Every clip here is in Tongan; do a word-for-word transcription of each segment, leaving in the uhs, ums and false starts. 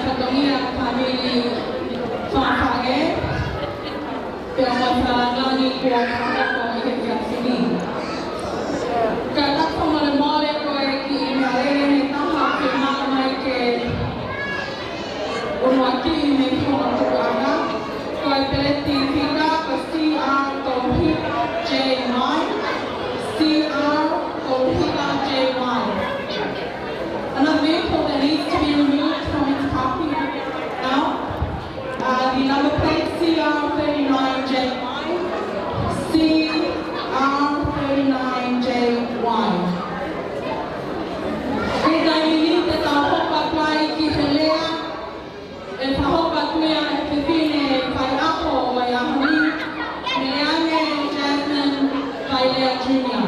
Fatongia fāmili Fafaʻē, pea mo e fakalangi kuo fakahoko ʻi he efiafi ni. Ka tau fakamolemole ko e kiʻi meʻalele ʻe taha ke maʻu mai ke ʻuluaki mei he fono tukuʻanga, ko e peleti fika ko C R Tohika J Y, C R Tohika J Y. Another vehicle that needs to be removed from its parking now, uh, the number plate C R thirty-nine J Y, C R thirty-nine J Y. ʻI he taimi ni te tau hoko atu ai ki he lea, ʻe fakahoko atu ia ʻe he fefine faiako ʻo e ʻaho ni, Meleane Jasmine Vailea Junior.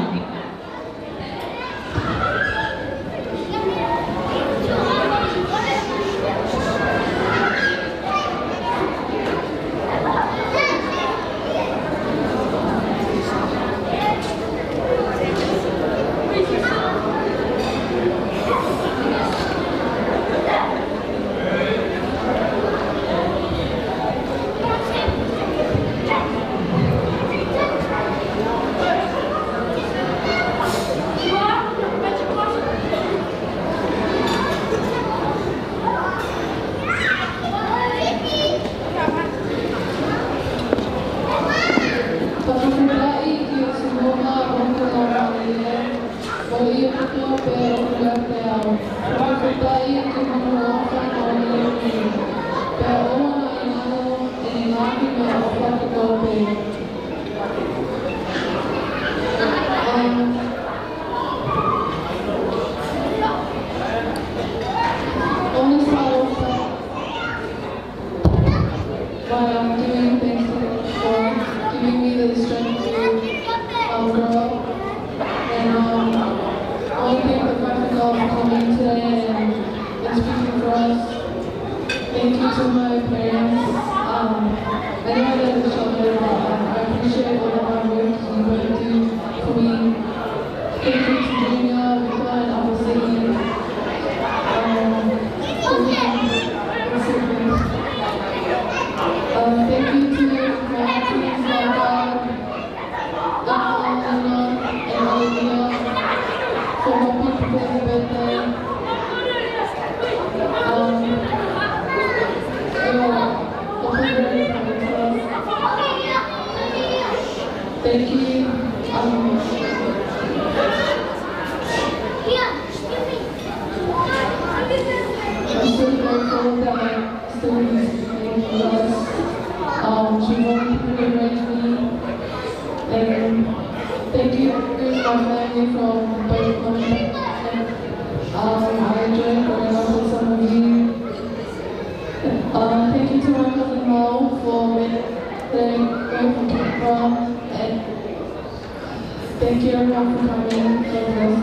Fakafetaʻi ki he Sihova ʻo e koloa mālie, ʻo ʻiate kotoa pē ʻoku ʻiate au. Fakafetaʻi ki hono ʻofa moʻoni, pea ʻoua naʻa ngalo ʻene ngaahi meʻaʻofa kotoa pē. Um, on this side of the But I'm giving thanks to God for giving me the strength to, um, grow up. And, um, I want to thank the Five Finger for coming today and, and speaking for us. Thank you to my parents. Um, I know that it's short, but, um, I appreciate all the hard work you both do for me. Thank you to Junior, Victor, and Alpha City. Um, um, thank you to my aunties, my dad, Donna, Lena, and Olivia, for helping prepare the birthday. Um, yeah, hope you guys have a Thank you. Um, I'm so grateful that my sister is with us. Um, she volunteered to raise me. And thank you to my family from both countries. Um, I enjoyed growing up with some of you. Um, thank you to my cousin Mo for making the way from Canberra, and thank you everyone for coming. God bless.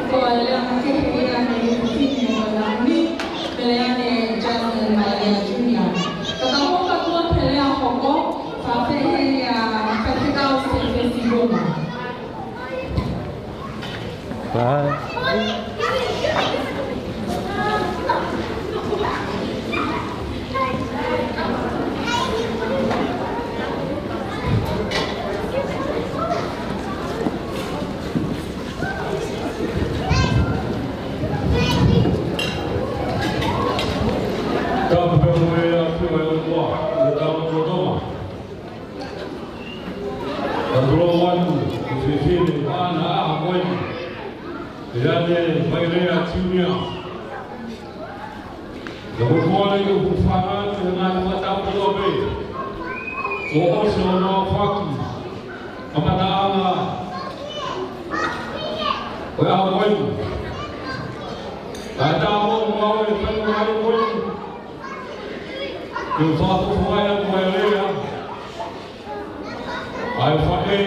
Ko e lea makehe ia mei he fefine ʻo e ʻaho ni, Meleane Jasmine Vailea Junior. Ka tau hoko atu ki he lea hoko, fakafeʻiloaki ʻa Faifekau Sefesi Luma. Bye. Tapu pē mo e ʻAfiona ʻi he ʻOtua, ʻi he tau lotolotonga. Ka tulou atu ki he fefine ʻaʻana ʻaho ko eni, Meleane Vailea Junior. Ka ko e kole ʻoku fānau ʻi he ngaahi fakatapu kotoa pē, kuo ʻosi hono aofaki kamataʻanga ʻo e ʻaho ko eni. Kae tā mo e mau e fai mai ko eni, ke u fakatokangaʻi atu ʻa e lea ʻa e faʻē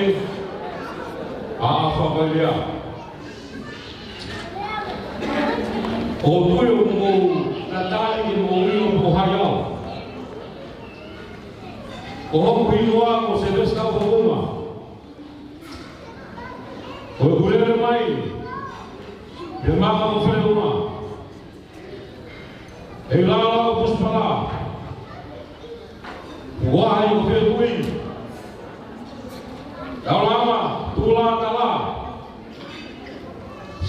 ʻa ʻAfa Vailea. ʻOku ou tui ʻoku mou tatali ʻi hoʻomou ʻilo pe ko hai au. Ko hoku hingoa ko Sylvester Fouma. ʻOku lele mai, he maka ʻo Feleunga, ʻi lalo ʻo Pusipala, ua ai ʻo Fetuʻi, Taulama, Tula, Tala,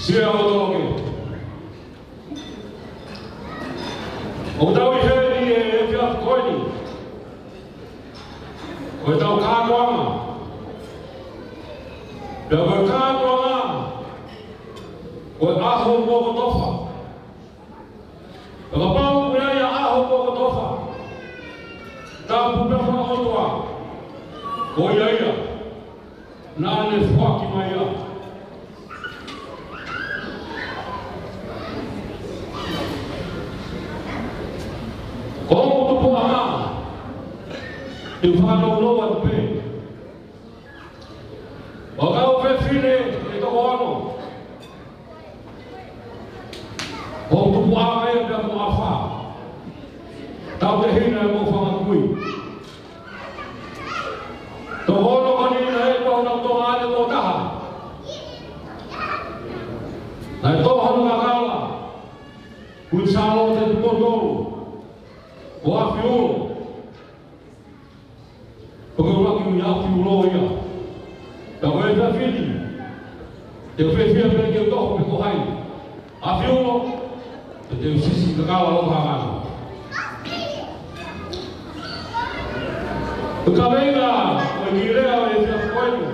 Sia ʻo Toloke. ʻOku tau ʻi heni he efiafi ko eni, ko ʻetau kātoanga. Pea ko e kātoanga, ko e ʻaho kuo kotofa. Pea kapau ʻoku ʻi ai ha ʻaho kuo kotofa, tapu pē mo e ʻOtua, ko ia ia naʻa ne foaki mai ia. Ko hoku tupuʻanga, te u fakanounou atu pē. Ko e kau fefine ʻe toko ono, ko hoku tupuʻanga ia pea mo ʻAfa, tautehina ʻe mo fanga kui. Toko ono ko eni naʻe toʻo honau toʻa ʻe toko taha. Naʻe toʻo hono kakala, Kuini Sālote Tupou Tolu, ko ʻAfiulo. Pea ko e ʻuluaki ʻo ʻAfiulo ia. Pea ko e efiafi ni, te u fiefia pē ke u toho pe ko hai. ʻAfiulo, te u sisi kakala ʻo hangano. Ko e kaveinga ʻo e kiʻi lea ʻo e efiafi ko eni,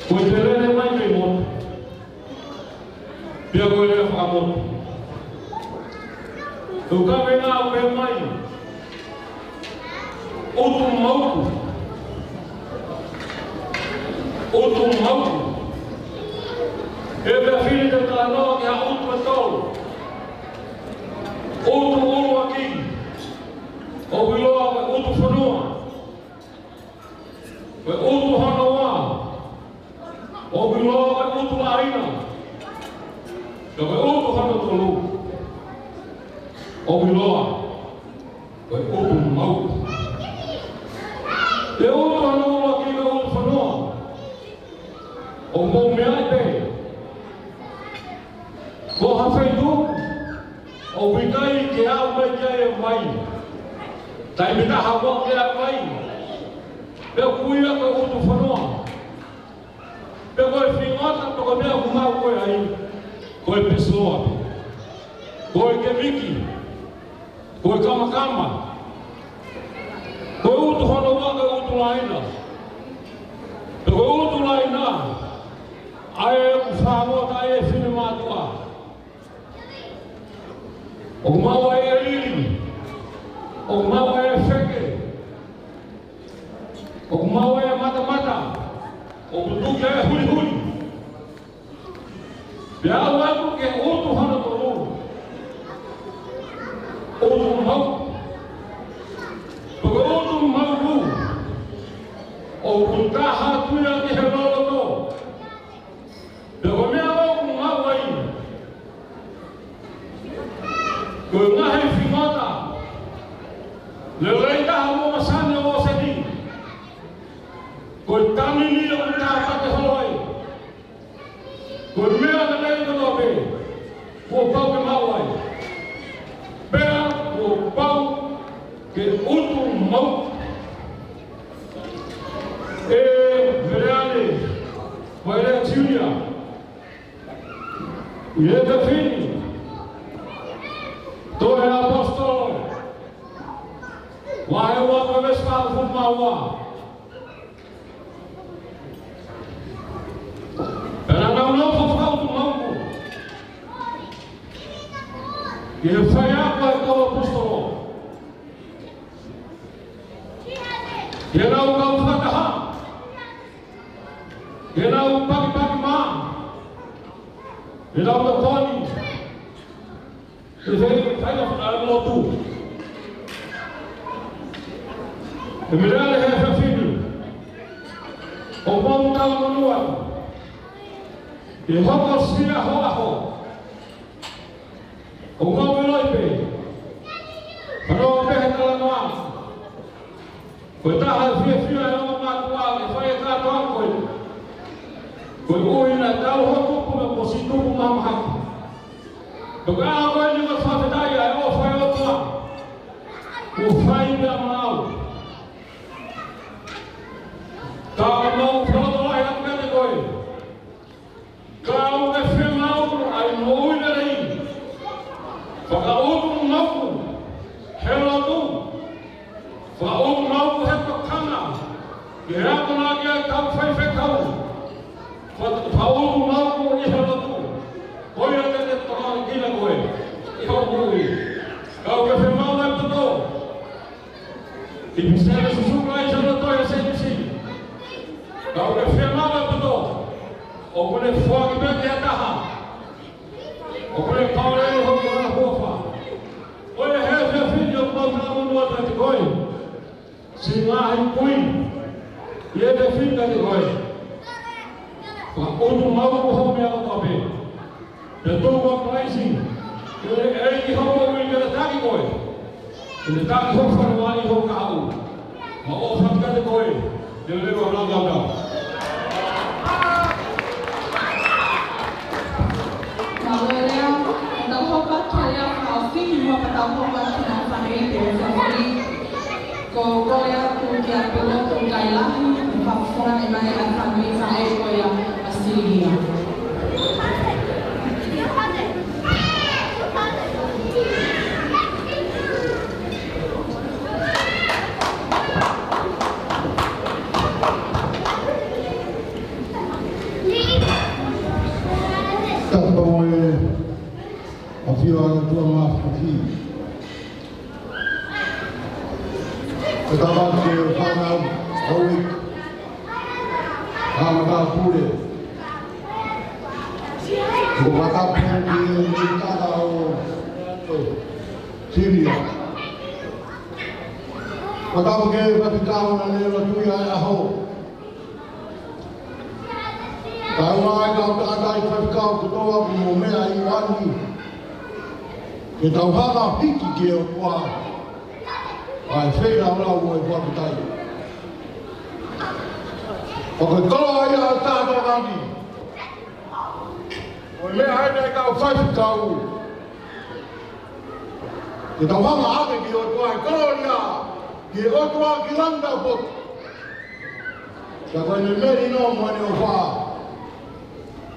ko e Te Lele Mai Mei Motu. Pea ko e lea fakamotu. Ko e kaveinga ʻoku pehē mai: ʻutu mauku. ʻUtu mauku. He efiafi ni te u talanoa ki ha ʻutu ʻe tolu. ʻUtu ʻuluaki, ʻoku ʻiloa ko e ʻutu fonua. Ko e ʻutu hono ua, ʻoku ʻiloa ko e ʻutu laʻaina. Pea ko e ʻutu hono tolu, ʻoku ʻiloa ko e ʻutu mauku. Ko e ʻutu hono ua ki he ʻutu fonua, ʻoku mou meaʻi pē, ko ha feituʻu ʻoku ʻikai ke aʻu mai ki ai e vai. Taimi ʻe taha ʻoku ke aʻu ai, pea ʻoku ui ia ko e ʻutu fonua. Pea ko e fingota, pea ko e meʻa ʻoku maʻu koe ai, ko e pesoa, ko e kemiki, ko e kamakama. Ko e ʻutu hono ua ko e ʻutu laʻaina. Pea ko e ʻutu laʻaina, ʻa ē ʻoku fāngota ai e finemātuʻa. ʻOku maʻu ai e lili. ʻOku maʻu ai e feke. ʻOku maʻu ai e matamata. ʻOku tuki ai e hulihuli. Pea aʻu atu ki he ʻutu hono tolu, ʻutu mauku. Ko e ʻutu mauku, ʻoku taha atu ia ki he loloto. Pea ko e meʻa ʻoku maʻu ai, ko e ngaahi fingota lelei taha mo masani ʻo ʻoseni. Ko e tami ni ʻoku tāpate holo ai. Ko e meʻa lelei kotoa pē kuo pau ke maʻu ai. Pea kuo pau ke ʻutu mauku. ʻE Veleane Vailea Junior, ʻi he efiafi ni, Tohi ʻa e ʻAposetolo, vahe ua, veesi fāngofulu mā ua. Pea naʻa nau nofo fakaʻutu mauku ʻi he faiako ʻa e kau ʻaposetolo, ʻi heʻenau kau fakataha, ʻi heʻenau pakipaki mā, ʻi heʻenau tokoni, ʻi he fai, fai ʻa e lotu. ʻE Veleane, he efiafi ni, ʻoku mau talamonū atu, ʻe hokosia ho ʻaho. ʻOku mau ʻiloʻi pē, pea ʻoku pehē e talanoa, ko e taha e fiefia ʻa e ongo mātuʻa ke fai e kātoanga ko ē. Koeʻuhi naʻa tau hopo kuo mou siʻi tupu mahamahaki. Ko e ʻaho ko eni ʻoku fakafetaʻi ai ʻa e ʻofa ʻa e ʻOtua. Kuo fai pea maau. Ka ʻoku mau fakalotolahi atu kiate koe. Ka ʻoku ke fiemaʻu ʻa e moʻui lelei. Fakaʻutu maʻu he lotu. Fakaʻutu maʻu he tokanga ki he akonaki ʻa e kau faifekau. Fa-, fakaʻutu maʻu ʻi he lotu. Ko ia te ne tokanga kiate koe ʻi hoʻo moʻui. Ka ʻoku ke fiemaʻu ʻa e poto. ʻI he pīsope ʻo Sīsū Kalaisi ʻo e Lotu ʻi he Sēnesi. Ka ʻoku ke fiemaʻu ʻa e poto. ʻOku ne foaki pē ki ha taha. ʻOku ne kole ʻi hoʻo huafa. Ko e hā e efiafi ni ʻoku mau talamonū atu kiate koe. Siʻi ngaahi kui. ʻI he efiafi ni kiate koe. Fakaʻutu maʻu hoʻo meʻa kotoa pē. Pea tuku ʻa Kalaisi, ʻe, ʻEiki hoʻo moʻui ke ne taki koe. Ke ne taki hoʻo fonua ʻi hoʻo kahaʻu. Mau ʻofa atu kiate koe, ke lelei hoʻo langa ʻo tau. Mālō e lea, ʻo tau hopa ki he lea fakaʻosi, muʻa pea tau hopa ki he fāmili pea fāmili. Ko e kole atu kia Polo Tokailahi, ʻe fakafofongaʻi mai ʻa e fāmili faʻē ko ia ʻa Silivia. Tapu mo e ʻafio ʻa e ʻOtua Māfimafi. Ko e tapa ke fānau, ʻoku ʻi ai ʻa e matāpule. Ko e matāpule ki he tangata ʻo Silivia. Ko e tapa ke faifekau naʻa ne lotua ʻa e ʻaho. Kae ʻumaʻā e kau tangataʻeiki faifekau kotoa kuo mou meʻa ʻi ʻolunga. Ke tau hanga ʻo hiki ki he ʻOtua ʻa e feilaulau ʻo e fakafetaʻi. ʻOku koloa ia ʻa e tātāvani. Ko e meʻa eni ʻa e kau faifekau. Ke tau hanga ʻo hiki ki he ʻOtua ʻa e koloa ia, ki he ʻOtua ki langi taupotu. Ka ko ʻene melino mo ʻene ʻofa.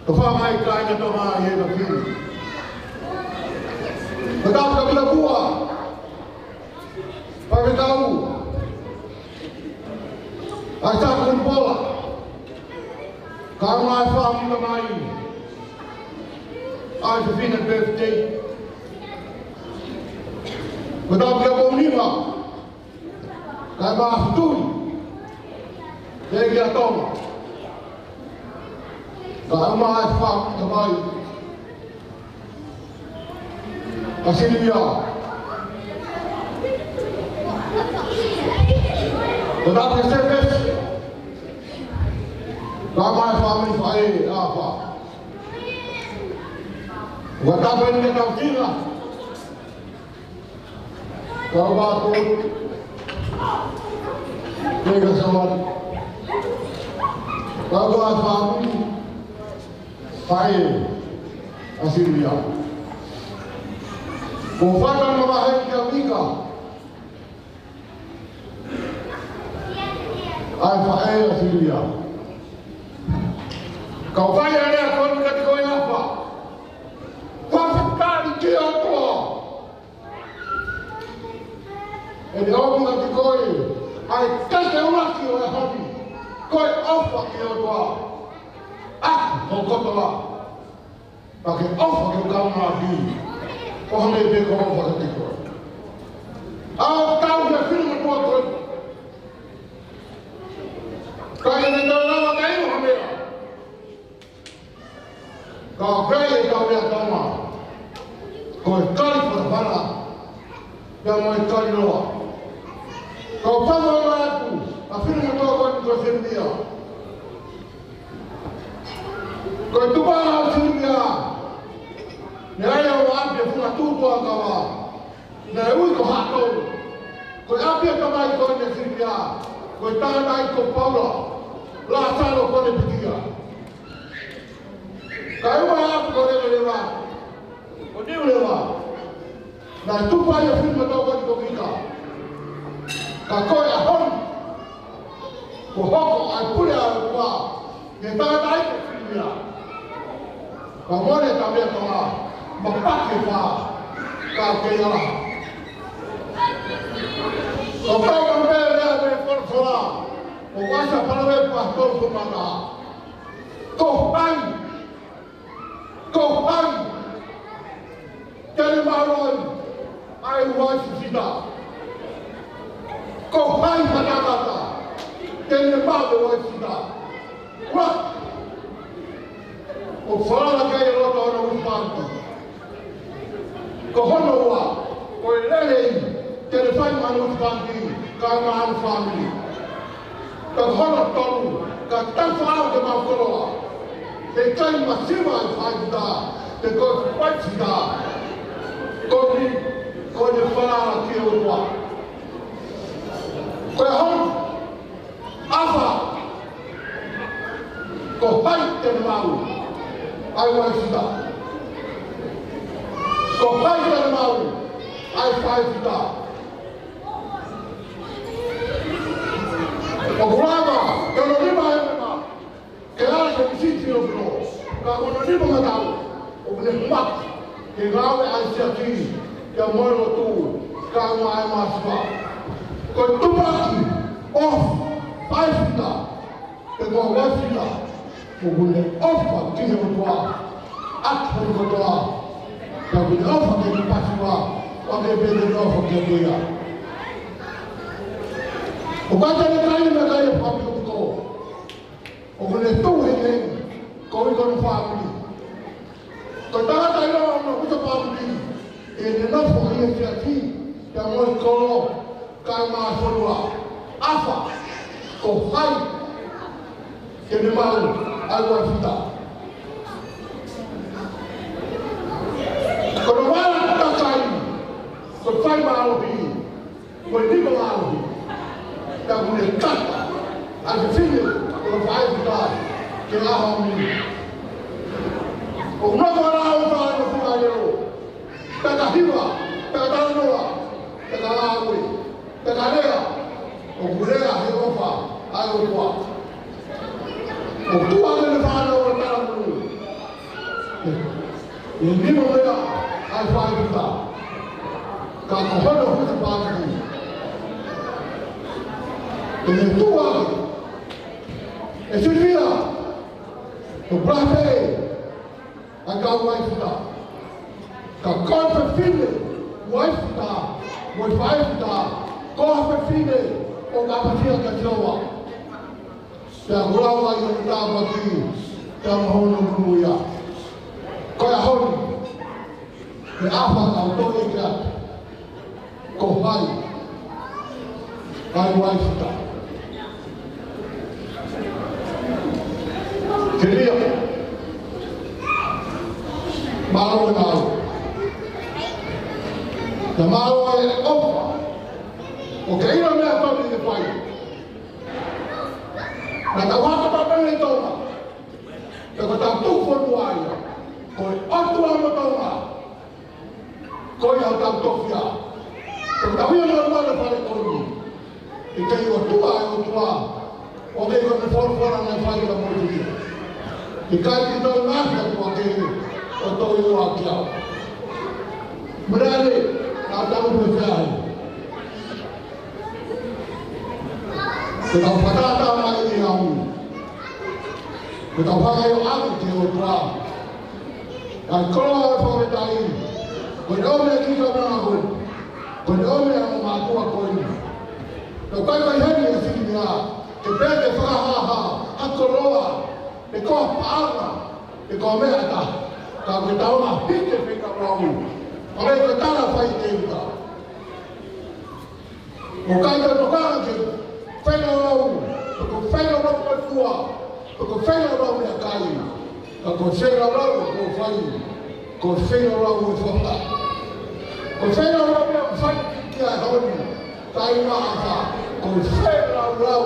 Tau fāmai kāinga Tonga ʻi he efiafi ni. Ko e tapa ke tau pua. Faifekau. ʻAisake Kunipola. Kae ʻumaʻā e fāmili mai. ʻAi fefine birthday. Ko e tapa ke tau pua. Kae ʻumaʻā e fetuʻu. Tēkia Tonga. Kae ʻumaʻā e fāmili mai. ʻA Silivia. Ko e tapa ke tau pua. Kae ʻumaʻā e fāmili faʻē ʻa Fa. Ko e tapa eni ke tau kina. Kau atu. Tēkia Tonga. Kau atu fāmili. Faʻē ʻa Silivia. Ko e fata mavahe kia Mika. ʻAi faʻē ʻa Silivia. Kau fai ʻa e lea ko eni kiate koe ʻa Fa. Fakafetaʻi ki he ʻOtua. ʻEne ʻomi kiate koe ʻa e kete ʻuluaki ʻo e ʻaho ni. Ko e ʻofa ki he ʻOtua. ʻAki hoʻo kotoa. Pea ke ʻofa ki ho kaungāʻapi. ʻO hangē pē ko hoʻo ʻofa kiate koe. ʻA e kau ia fili mo tuʻa koe. Ka ʻi heʻene tau lava ka ʻi ai ha meʻa. Ka ʻoku ʻi ai e kau lea Tonga. Ko e kali fanafana. Pea mo e kali loa. Ka ʻoku fakamolemole atu, ʻa fili mo tuʻa koe ko Silivia. Ko e tupuʻanga ʻo Silivia. Naʻe ʻi ai ʻa e ʻapi ʻa e funga tuʻutuʻuni kava. Naʻe ui ko Haʻatolu. Ko e ʻapi ʻa e tamai ko eni ʻa Silivia. Ko e tangataʻeiki ko Paula. Lāsalo Konepikia. Naʻe tupu ai ʻa Filimatokoni ko Kika. Ka ko e ʻaho ni, kuo hoko ai pule ʻa e ʻOtua, ne tangata ai ko Filimia. Ka mole ta mea kama, ma pake fa, ka ke ala. Ko kau ka mea lea me folofola, ʻo ʻosi ʻa Palōvepi ʻa tolu ko mata. Ko hai, ko hai te ne maʻu ai ʻa e uaifi fita? Ko hai ha tangata te ne maʻu e uaifi fita? Ua, ʻo falala ki ai ʻi loto hono husepāniti. Ko hono ua, ko e lelei te ne fai maʻa hono husepāniti, kae ʻumaʻā hono fāmili. Ka ko hono tolu, ka tau faʻao ke maʻu koloa. He ʻikai masiva ʻa e faʻē fita, pe ko e faʻē fita. Ko eni, ko ʻene falala ki he ʻOtua. Ko e hon, ʻafa, ko hai te ne maʻu ʻa e uaifi fita? Ko hai te ne maʻu ʻa e faʻē fita? ʻOku lava ke ʻoua naʻa lima e mema ke ala ke misiti o filo, ka ʻoua naʻa lima ngata au, ʻoku ne humaki ke ngāue ʻa e siasi, ke moe lotu, kae ʻumaʻā e masiva. Ko e tupulaki ʻo e faʻē fita, pe ko e uaifi fita, ʻoku ne ʻofa ki he ʻOtua ʻaki hono kotoa, ka ʻoku ne ʻofa ki he masiva ʻo aʻu pē ki he ʻofa ki he ʻOtua. ʻOku ʻikai te ne kai na kai e fāmili ʻoku ko. ʻOku ne tuʻu heni, koeʻuhi ko hono fāmili. Ko e tangata ʻi loto hono fāmili, ʻi heʻene nofo ʻi he siasi, pea mo e kolo, kae ʻumaʻā e fonua. ʻAfa, ko hai te ne maʻu ʻa e uaifi fita? Ko hono vala takai, ko e fai mālohi, ko e nima mālohi, ka ʻoku ne kata ʻa e fefine ʻo e faʻē fita ke ʻaho ni. ʻOku nofo ʻa e ʻofa ʻi he fuʻu ʻaho, pea ka hiva, pea ka talanoa, pea ka ngāue, pea ka lea, ʻoku lea he ʻofa ʻa e ʻOtua. ʻOku tuʻu ʻa e fānau ʻo talamui ʻe nima meʻa ʻa e faʻē fita, ka ko hono husepāniti. ʻE ne tuʻu ʻa e, ʻe Silivia, ko Pulape, ʻa e kau uaifi fita. Ka ko e fefine uaifi fita, mo e faʻē fita, ko ha fefine ʻoku ʻapasia kia Sihova. Pea ʻoku lau ai ʻa e tāpuaki, pea mo hono monūʻia. Ko e ʻaho ni, ʻe ʻafa ka u toʻo ʻe ke atu. Ko hai ʻa e uaifi fita? Kelia. Mālō e mālō. Pea mālō e ʻofa. ʻOku ke ʻilo e meʻa ko eni ʻe fai. Naʻa tau haka papa ʻi Tonga. Pea ko ʻetau tuʻu fonua ia, ko e ʻOtua mo Tonga, ko ia ʻoku tau tofiʻa. Pea ko ʻetau ia ʻi he fale ko eni, ʻikai ʻOtua e ʻOtua ʻo e ko e folofola naʻe fai kia Mōsese. ʻIkai ke toe ngaahi ʻotua kehe ʻo toe ʻoua kiate au. Murale, naʻa tau pehē ai. Ko ʻetau fakatātā mai ʻi he ʻaho ni, ko ʻetau fakaʻaongaʻi ki he ʻOtua ʻa e koloa ʻo e fakafetaʻi. Ko e ʻomi ʻa e kiʻi kaunanga ko eni, ko e ʻomi ʻa e mātuʻa ko eni. Ka ʻoku ʻikai ko e heni ʻe Silivia, ke pehē ke fakahāhā ha koloa, pe ko ha paʻanga, pe ko ha meʻa ʻe taha. Ka ko ʻetau ʻaonga hiki e feilaulau. ʻA e ko e tala fai ke uta. ʻOku ʻikai ke tokanga ki he feilaulau, pe ko e feilaulau ʻo e fua, pe ko e feilaulau meʻakai. Ka ko e feilaulau ʻoku fai, ko e feilaulau ʻo e fakafetaʻi. Ko e feilaulau ʻoku fai ki he ʻaho ni, taimi ʻafa, ko e feilaulau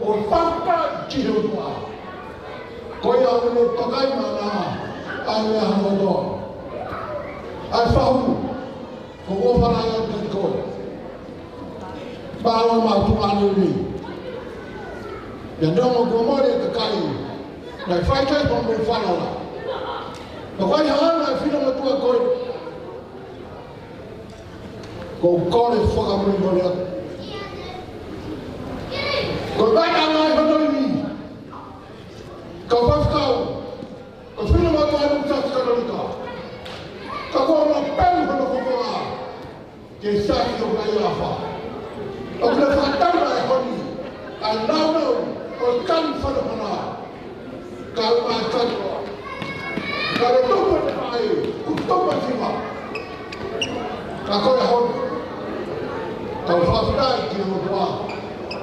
ʻo e fakafetaʻi ki he ʻOtua. Ko ia ʻoku ne tokai mana, ʻa e meʻa hono kotoa. ʻA e fahu. Ko ʻeku ʻofa lahi atu kiate koe. Mālō e maʻu tuʻunga lelei. Pea neongo kuo mole e kakai naʻe fai ki ai hoʻomou falala, ka ʻoku ʻi ai ha anga e fili mātuʻa ko ē. Ko e kole fakamolemole atu. Ko e vaitanga ʻi hono ivi. Kau faifekau, ko e fili mātuʻa ʻo e Siasi Katolika. Ka kuo mapelu hono fofonga ki he Siasi ʻo Kaiafa. ʻOku ne fakatau ʻa e ʻaho ni, ʻa e nāunau ʻo e kau fanafana. Kau mai katoa. Ka le topa te fai, ku topa tima. Ka ko e ʻaho ni, tau fakafetaʻi ki he ʻOtua.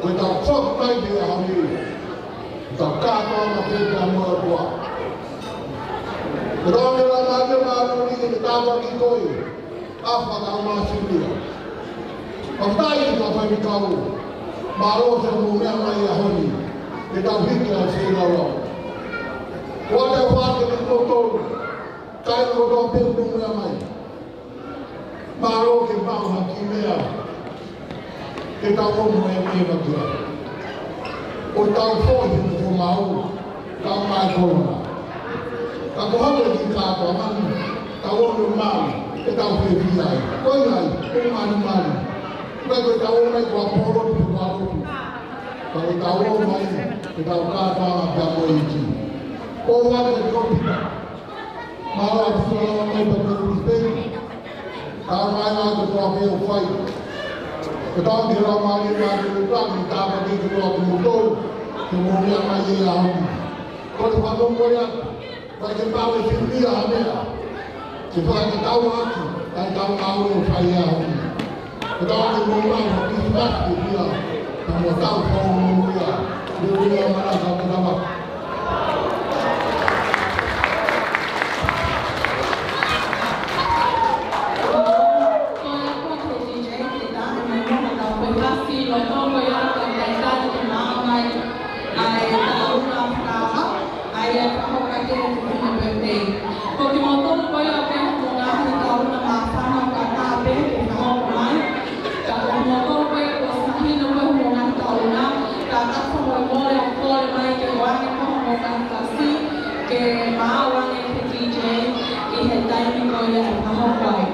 Ko ʻetau fakafetaʻi ki he ʻaho ni. Tau kātoanga pē pea mo e ʻOtua. Ko e Laumālie Māʻoniʻoni ke tāpuakiʻi koe. ʻAfa ka u māsilia. Fakafetaʻi ki he kau faifekau. Mālō hoʻomou meʻa mai he ʻaho ni. Ke tau hiki ʻa e feilaulau. Ko ʻetau fakafetaʻi ki kimoutolu. Kae ʻoua ʻe pehē mou meʻa mai. Mālō ke maʻu ha kiʻi meʻa. Ke tau ō mo e meʻa kia. ʻO tau foʻi he ko mau, tau mai kona. Ka ko hau e kiʻi kātoanga ni, tau ō mo mau, ke tau fiefia ai. Ko ia ai, ko mani mani. Mai ko tau ō mai ko apolo, ko apolo. Ka ko tau ō mai, ke tau kātoanga pea mo e ʻEiki. ʻO ake ko pita. Mālō ʻaupito e lava mai pea mo e Brisbane. Ka mai ʻa e kotoa pē ʻoku fai. Ko e tau ki he Laumālie Māʻoniʻoni, tāpuakiʻi kotoa kimoutolu, ke mou meʻa mai he ʻaho ni. Ko e fakamolemole atu, ʻikai ke maʻu e filia ha meʻa. Ke fakatatau atu, ʻa e tau ngāue ʻoku fai he ʻaho ni. Ko e tau ke mou maʻu ha Christmas ke fia, ka mo tau fou mo ia, mo ia mana ka te nama. Ko kimoutolu ko ia ʻoku ʻi ai hoʻomou ngaahi taʻu na māfana, kātaki pē ke fakahoko mai. Ka ko kimoutolu ko ia kuo ʻosi mahino ko ē hoʻomou ngaahi taʻu na, kātaki fakamolemole ʻo kole mai ke ʻoange ko hoʻomou karatasi ke maʻu ange ki he D J ʻi he taimi ko ia ʻe fakahoko ai.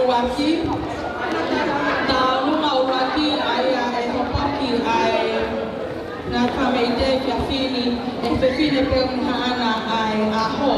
ʻUluaki, tauʻolunga ʻuluaki ʻa ia ʻe hoko ki ai ngaahi fāmili ʻi he efiafi ni, ʻe he fefine pē ʻoku ne haʻana ʻa e ʻaho.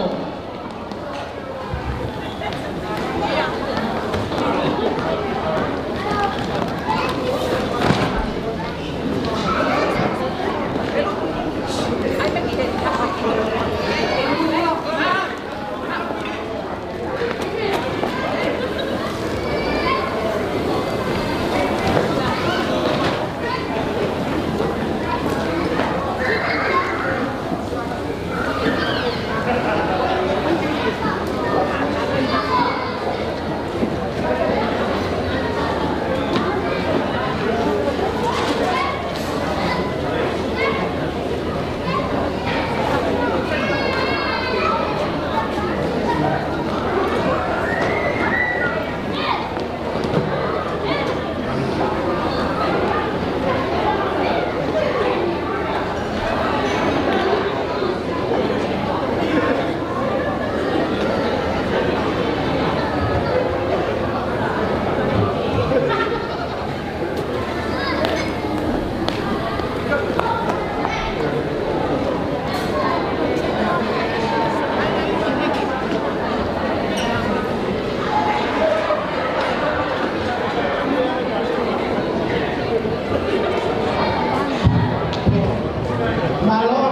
Mālō,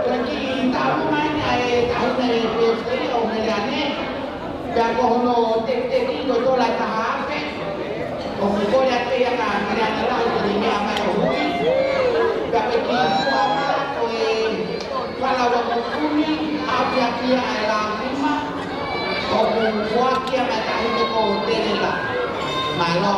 ko e kiʻi taumuʻa eni ʻa e taʻahine P F C ʻo Meleane. Pea ko hono tekiteki ko e tola ʻe taha afe. ʻOku kole atu ia kia Meleane Lahi ke ne meʻa mai ʻo hui. Pea ko e kiʻi tuʻa mai ko e fala ua mokuni, ʻapiʻapi ʻa e lao nima. ʻOku foaki ia maʻa e taʻahine ko Telela. Mālō.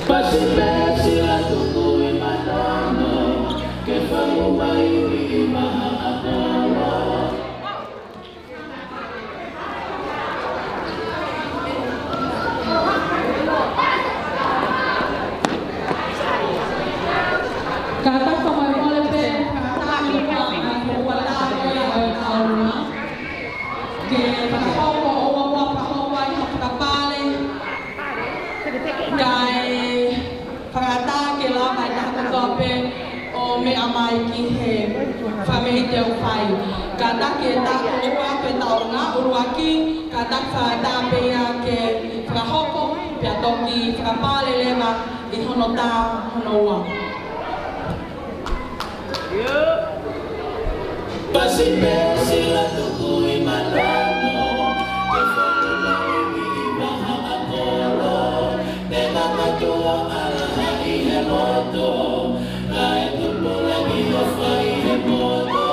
Pasi pē sila tuku ʻi manono, ke fai mai ʻi maha ʻapolo. Kātaki fakamolemole pē, kātaki fakamolemole pē, ke fakahoko, ʻoua ʻe fakahoko ai ha fakapale, kae fakaʻatā ke lava e taha kotoa pē ʻo meʻa mai ki he fāmili te u fai. Kātaki e taha kotoa pē, tauʻolunga ʻuluaki, kātaki fakaʻatā pē ia ke fakahoko, pea toki fakapale leva ʻi hono taha hono ua. Pasi pē sila tuku ʻi manono, ke fai mai ʻi maha ʻapolo, te namatua ala ʻi he loto, kae tupu lagi ʻo fai he poto.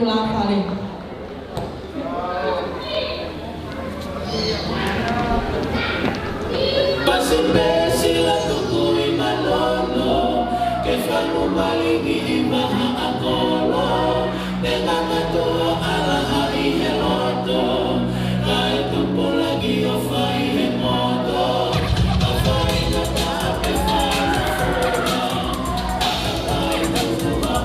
Lafale. Pasi pē sila tuku i manono, ke fanu malingi i maha a kolo, te ngangatu o ala ha i he loto, kae tupulaki o fai he moto, ka fai na tape fai na fua.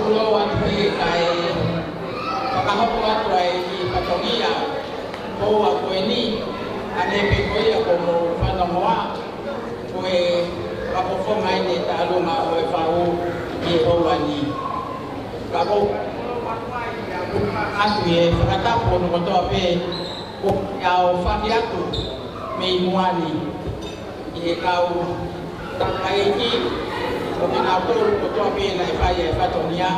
Lō atu he kae fakahoko atu ai e fatongia ko ua ko eni, ʻa ē pē ko ia ko hoʻomou fanongoa, ko e fakafofonga eni e taʻalunga ʻo e fau ʻi he houa ni. Ka ko atu e fakatapu hono kotoa pē, ko ia ʻoku fai atu mei muʻa ni ʻi he kau tamaiki, ʻo kinautolu kotoa pē naʻe fai e fatongia.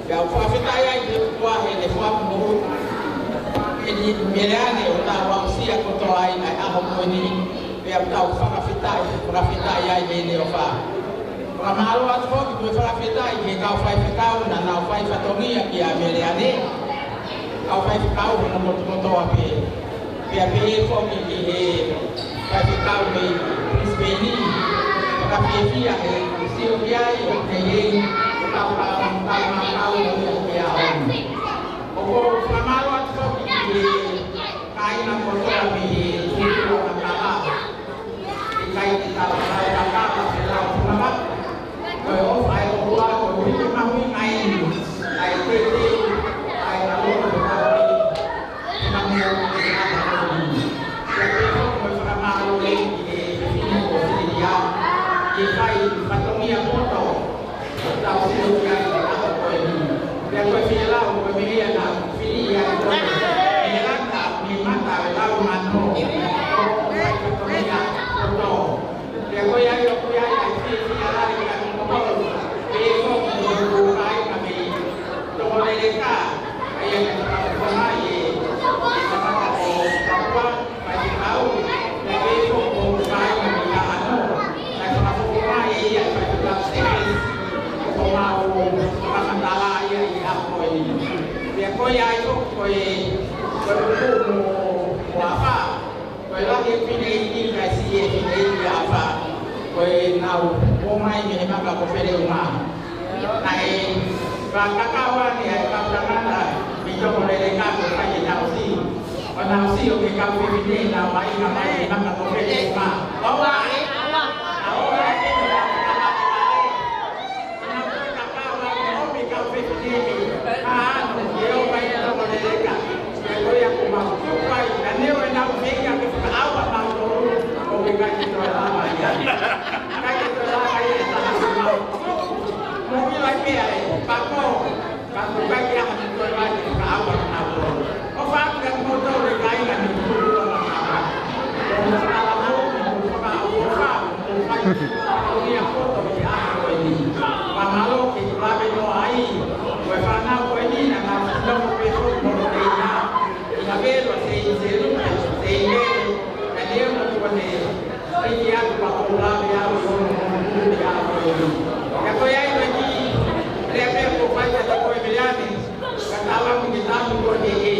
Pea ʻoku fakafetaʻi ai ki he ʻOtua heʻene fakamoʻui ʻeni Meleane ʻo tau aʻusia kotoa ai ʻa e ʻaho ko eni. Pea ʻoku tau fakafetaʻi, fakafetaʻi ai heʻene ʻofa. Fakamālō atu foki mo e fakafetaʻi ki he kau faifekau naʻa nau fai fatongia kia Meleane. Kau faifekau hono kotokotoa pē. Pea pehē foki ki he faifekau mei Brisbane. Fakafiefia he sio ki ai, ʻo ne ʻi ai, ʻo kau kau kau kau kau ʻo ia ki a on. ʻOku ou fakamālō atu foki ki he kāinga kotoa mei he Tuʻi Tuʻa Makala. ʻIkai ke tau kau kau kau ke lau funga. Ko e ʻofa ʻa e ʻOtua, ko e uike mahuʻinga eni ʻa e teuteu ʻa e ʻAlo ʻo e kau. Pea pehē foki mo e fakamālō ki he fefine ko Sililia, ʻi he fai fatongia poto, ʻo tau sio ki ai he ʻaho ko eni. Pea ko e fielau, ko e meʻa ia naʻa ku fili ai koe. Mei he lata, mei he mata ʻo e lau mano, ʻo fai fatongia poto. Pea ko ia ʻoku ʻi ai ʻa e fiefia lahi kiate kimoutolu. Pea ko kimoutolu kāinga mei Tonga leleka, ʻa ia naʻe fakafofonga ai e tangata ko Kapua, faifekau, pea ko kimoutolu kāinga mei Haʻano, naʻe fakafofonga ai e ia e faifekau Stevens, ʻoku mau fakamatala ia ʻi he ʻaho ko eni. Pea ko ia ai ko, ko e, ko e uku mo, mo afa, ko e lahi e fineʻeiki kae siʻi e fineʻeiki ʻa afa. Ko ʻenau ō mai mei he maka ko Feleuma. Naʻe fakakakawa ni ʻa e kau tangata mei Tonga leleka ko e fai ʻenau siʻi. ʻO nau siʻi ʻo ke kau fefine nau mai, nau mai mei he maka ko Feleuma. ʻOua ē, ʻoua. ʻOua ē, ʻoua ē. ʻOku ʻikai ke ʻi ai ha toe mai ke fakaʻauha kinautolu. ʻOfa atu kiate kimoutolu kāinga mei Tuʻi Tuʻa Makala. ʻOku ou fakaʻauha, ʻoku ou fakaʻauha, ʻoku ou fai fatongia poto ʻi he ʻaho ko eni. Fakamālō ki he lave noa ai, ko e fānau ko eni naʻa nau nofo pē foki mo hono teina. ʻI he velo se i se lupe, se i velo, ka ne o mo tuane. Piki atu ka kou lave au ʻi hono, hono, hono, hono, hono, hono. Ka ko ia ai ko e kiʻi lea pē ʻoku ou fai kiate koe Meleane, ka tau ʻamu ke tau ko e ʻEiki.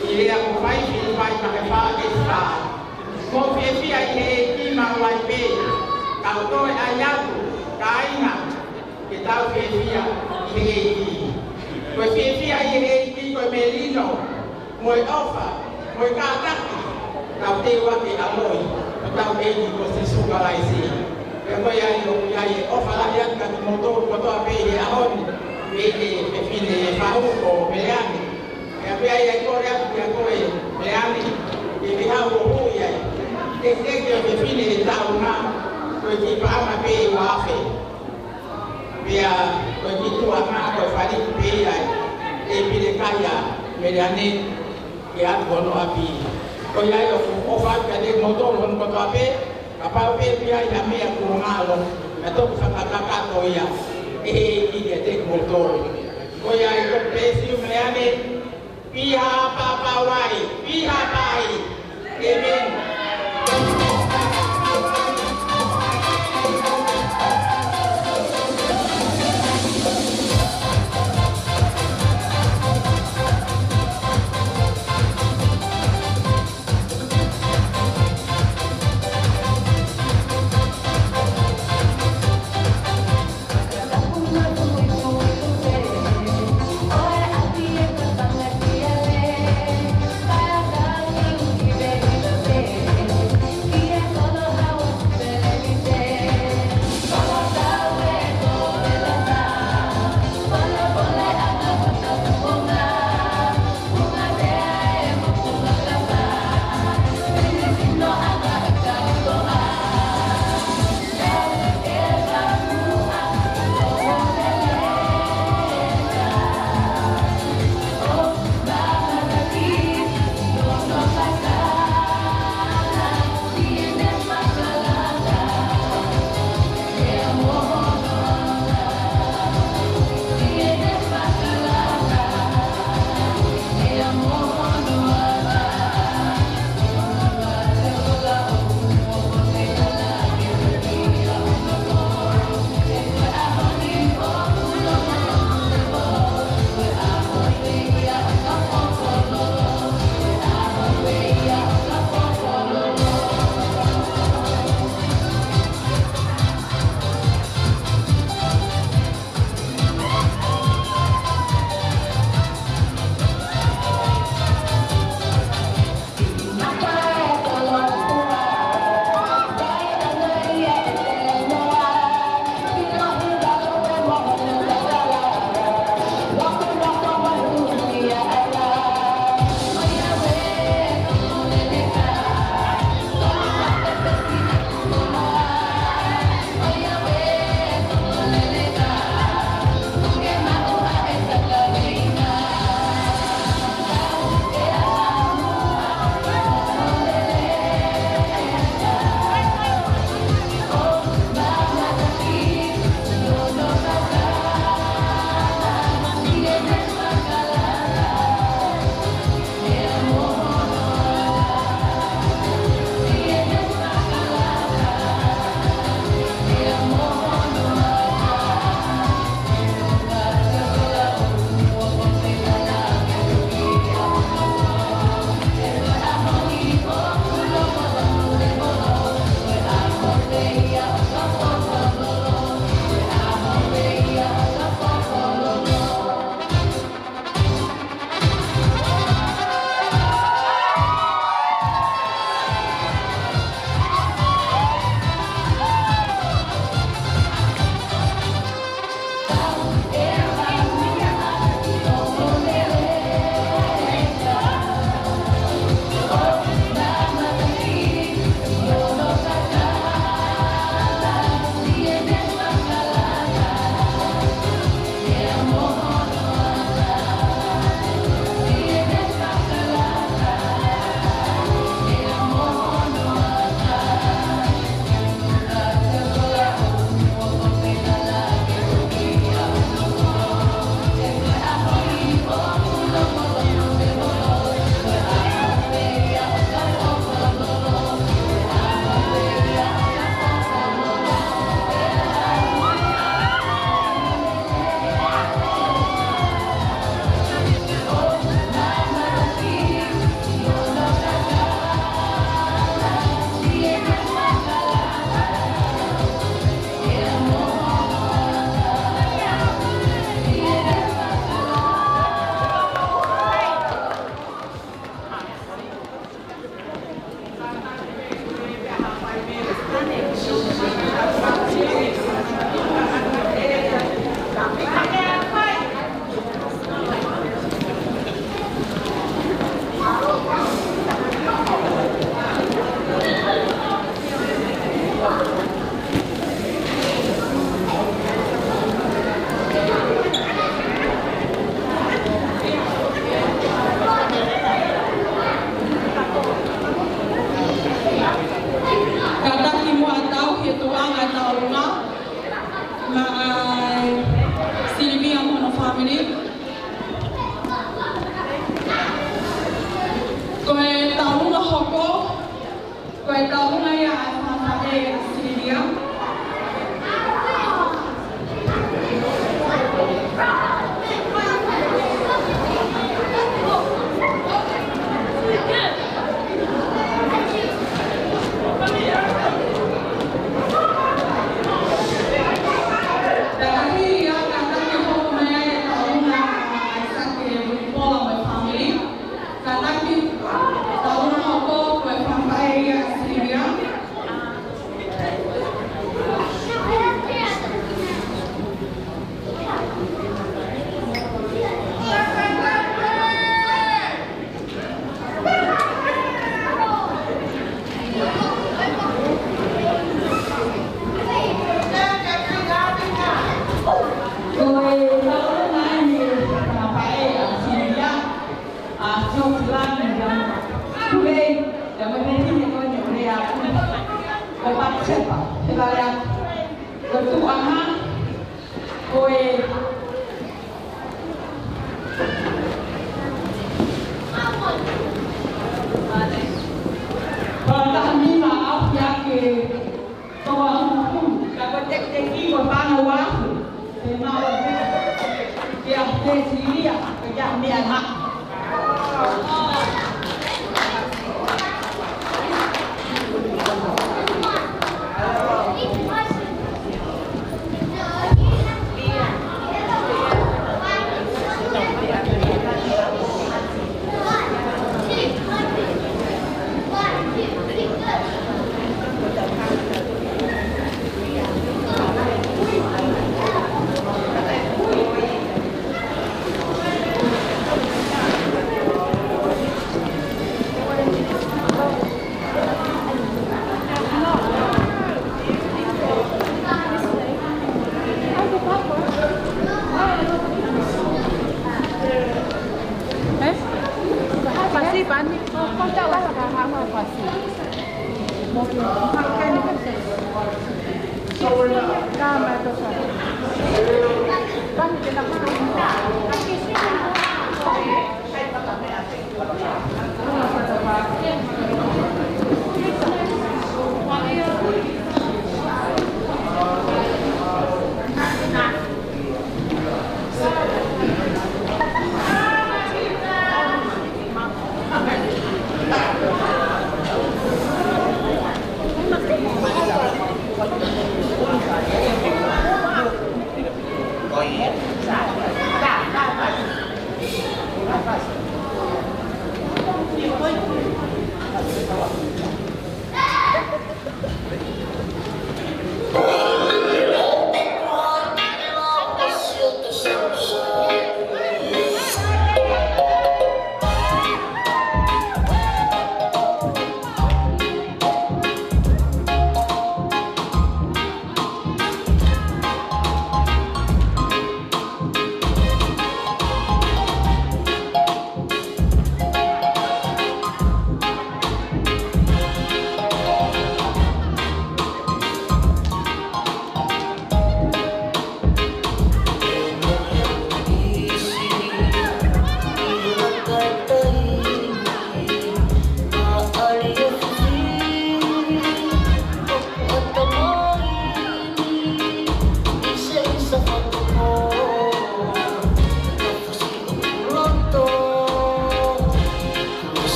ʻI he lea ʻoku fai, Filipai vahe fā veesi fā. Mou fiefia ʻi he ʻEiki maʻu ai pē, kau toe ʻai atu, kāinga, ke tau fiefia ʻi he ʻEiki. Ko e fiefia ʻi he ʻEiki ko e melino, mo e ʻofa, mo e kātaki, tau teu ʻaki e ʻaloʻi ʻo hotau ʻEiki ko Sīsū Kalaisi. Pea ko ia ai ʻoku ʻi ai e ʻofa lahi atu kiate kimoutolu kotoa pē he ʻaho ni, mei he fefine fahu ko Meleane. Pea pea ʻi ai ko e lea atu kiate koe Meleane, ke ke haʻu ʻo hū ʻi ai. Ke ke ke fefine ʻe taʻu nā, ko e kiʻi paʻanga pē ʻe ua afe. Pea ko e kiʻi tuʻunga ko e faliki pē ia ʻe Pilekaia Meleane ke ʻatu hono ʻapi. Ko ia ai ʻoku ou ʻofa atu kiate kimoutolu hono kotoa pē, kapau pē ʻoku ʻi ai ha meʻa kuo ngalo, ka toki fakakakato ia ʻe he ʻEiki kiate kimoutolu. Ko ia ai ko Pesiu Meleane, Piha Papauai, piha pai. ʻĒmeni.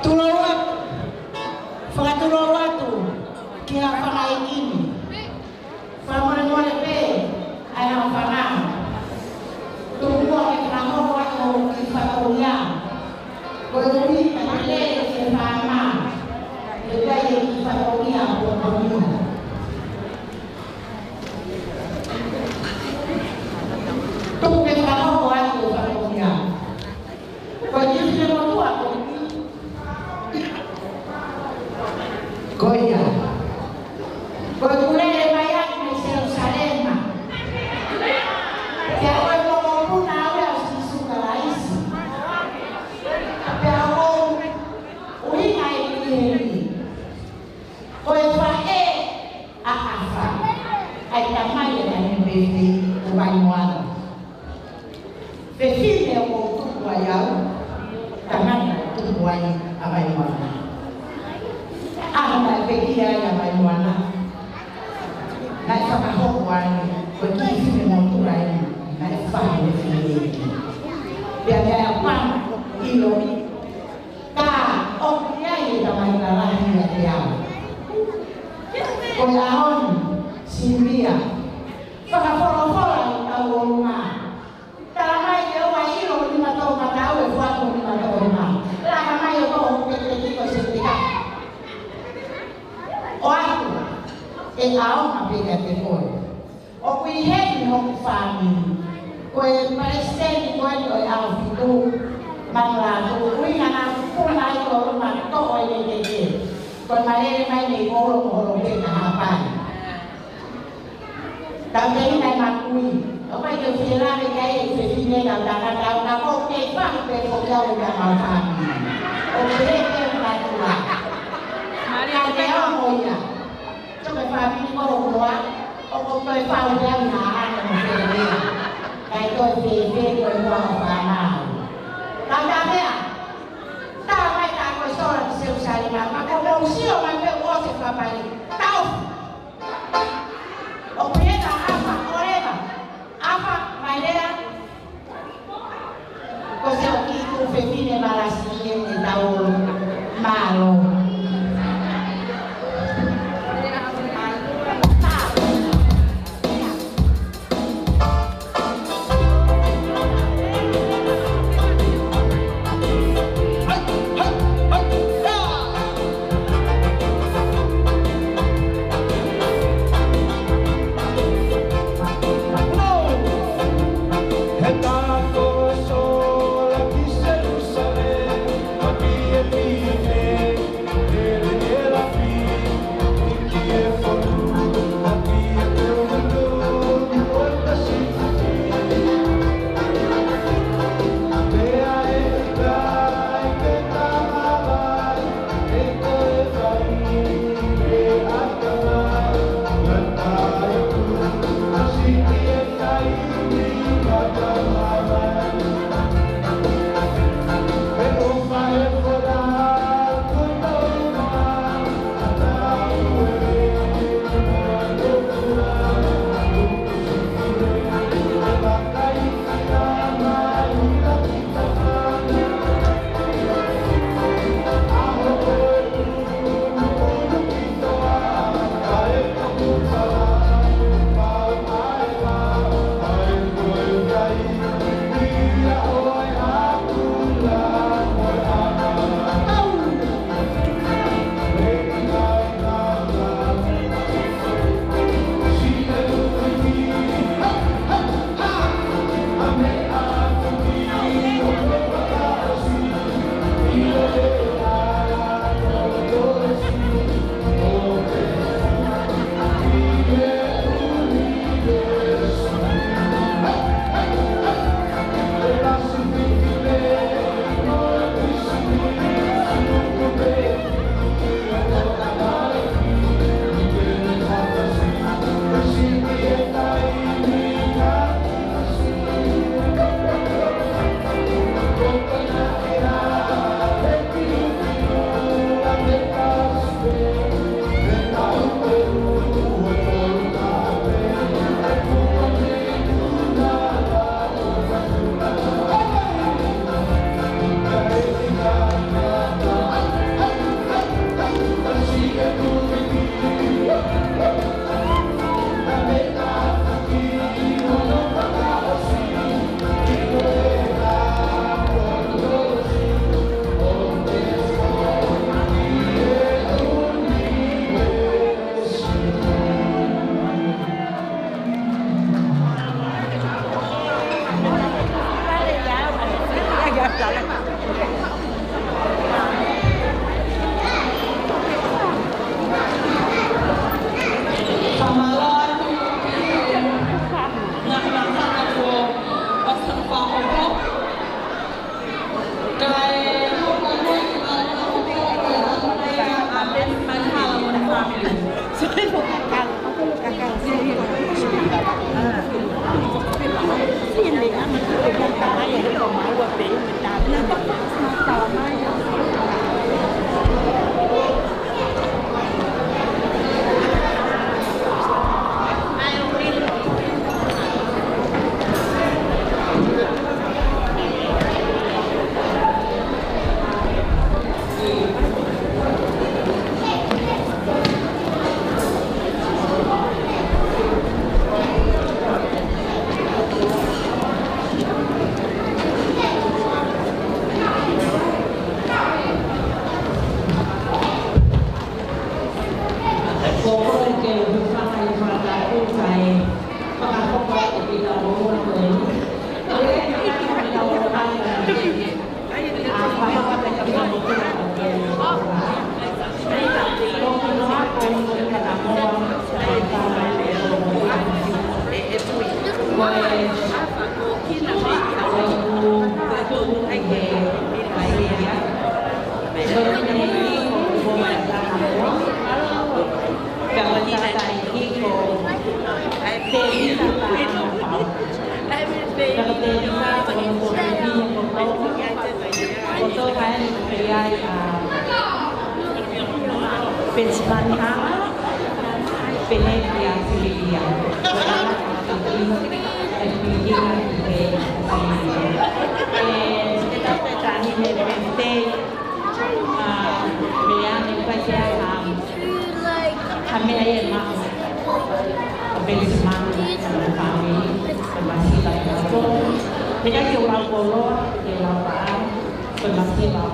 Tulou atu, fakatulou atu ki he fanga ʻeiki ni. Fakamolemole pē ʻa e fanga tuku muʻa ke fakahoko atu hoku kiʻi fatongia. Ko e ui ka te lele ki he fāmā, ʻe ʻikai ke kiʻi fatongia ʻo potonia. Tuku ke fakahoko atu hoku fatongia. Ko e kiʻi finemotuʻa ko eni. Ko ia. Ko ʻeku lele mai ʻaki mei Selusalema. Pea ko e mokopuna au ia ʻo Sīsū Kalaisi. Pea ko e ʻuhinga ʻeku ʻi heni, ko e faʻē ʻaʻafa ʻa e tamai ʻa Taʻahine Pēfē ʻo Vaimoana. Fefine ʻoku tupu ai au, tangata ʻoku tupu ai ʻa Vaimoana. ʻAho naʻe pekia ai ʻa Vaimoana, naʻe fakahoko ai ko e kiʻi finemotuʻa eni naʻe faʻu ʻe he fefine. Pea naʻe ʻapana ʻilo, ka ʻoku ʻi ai e tamai lalahi ʻiate au. Ko e ʻaho ni, Silia, fakafolofola ʻi hotau ʻolunga. Talamai ke ʻoua ʻe ʻilo ho nima toʻomataʻu ʻe foaki ho nima toʻohema. Laka mai ʻo toʻo hoku pekipeki ko e sēpeka. ʻOatu, ʻe ʻaonga pē kiate koe. ʻOku ʻi heni hoku fāmili. Ko e palesiteni ko eni ʻo e ʻAhofitu Manulātū, ʻuhinga naʻa ku puna ai ʻo luma toʻo e lēkeke. Ko e malele mai mei Kolo ko Holo pē ka hapani. Tau tei nai makui. ʻOku ʻikai ke u fie lave ki ai e fefine ka u tangata au ka ko e kei faʻu pē foki au ʻi heʻemau fāmili. ʻOku ʻikai ke u natura. Ka te au mo ia. Tō ke fāmili ko Holo kua. ʻOku toe faʻu pē au na ana mo fēfē. Kae toe fēfē ko e kua ʻo fānau. Ka u tangea. Tā mai tā ko e sola ki Selusalema, ka ko e mou sio mai pē ʻoku ʻosi e fakapale. Tau. ʻOku ʻi ai ʻa ʻAfa, ʻoleva. ʻAfa, mai lea. Ko e sio ki tuʻu fefine malasi ʻi he tau mālō. Ai, ʻa Penisimani Hanga, pehē kia Fililia. Ko e ala ʻa Fililia, ʻa Fililia, ʻa Fililia. ʻE, te tau te tahi ne pehē, ʻa, meʻa ne pehē ʻa, ʻa meʻa ia ma, ʻa Penisimani, ʻa Fami, ʻa Masiva, ʻa Fami. Meʻa ke lau koloa, ke lau paʻa, ʻa Masiva.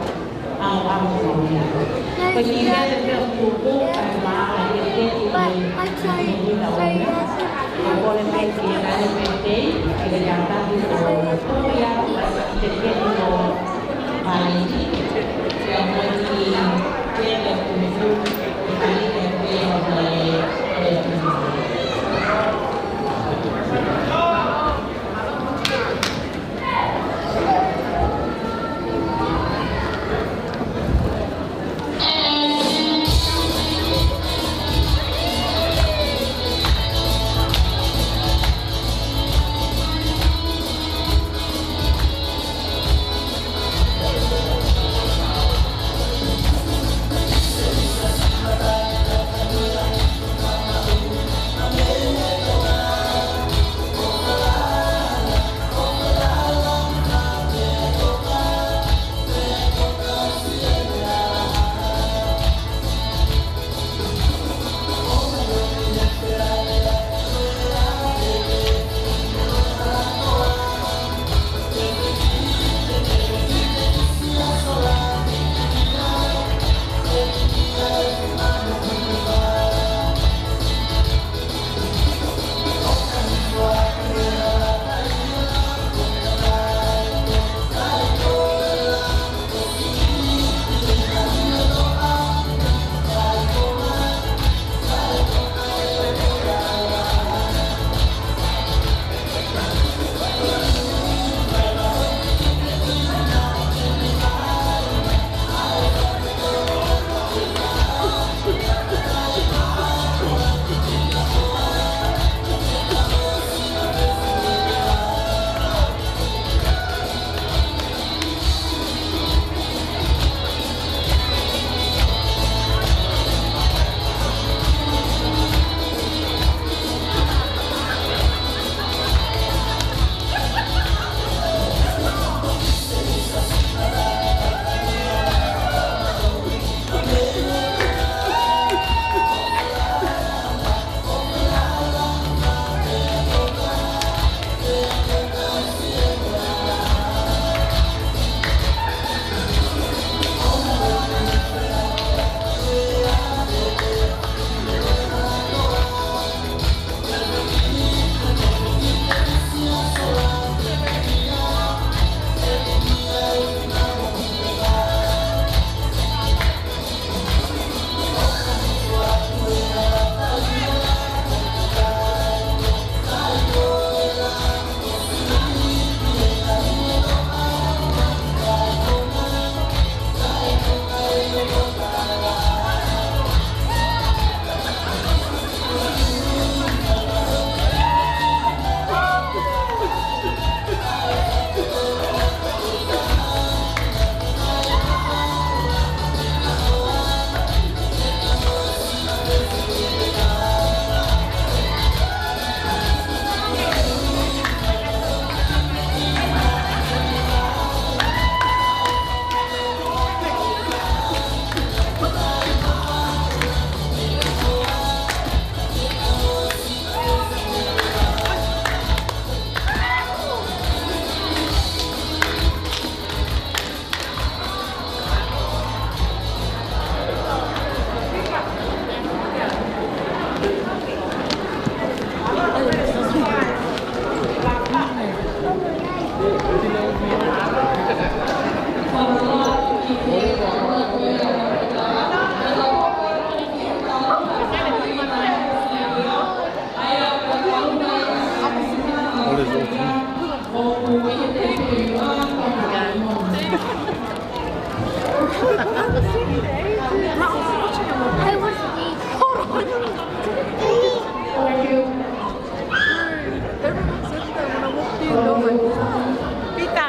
Pita.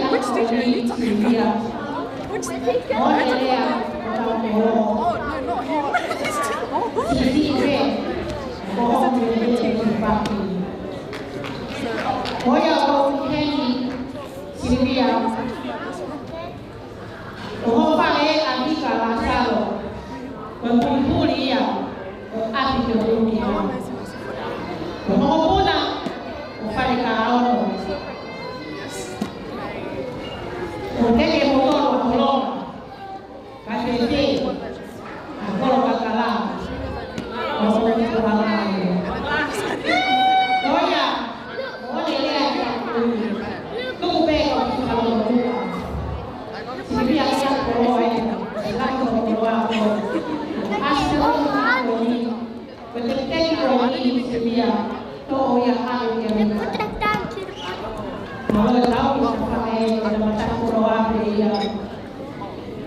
Which did you eat? Which did you eat? Oh, no, not him. Sylvia. Ko hoʻo fale ʻa Vika Lasalo, ko e pulipuli ia ʻo e ʻapi ki ʻolunga. Ko hoʻo mokopuna ko Falekaono. Ko Teke Motolo Kolonga, ka ke te a kolo kakala. Ko hoʻo mokopuna ko Falekaono. Ko ia, ʻo ne lea ki a kui. Tuku pē ko ki kalo luka. Sylvia kia koloa e, e lako koloa ko. Asi ko koloa ko ni. Ko te te koloa ni Sylvia. Tō ia halu ia ni. Mau e tau i sa fai e na mata koloa pe ia.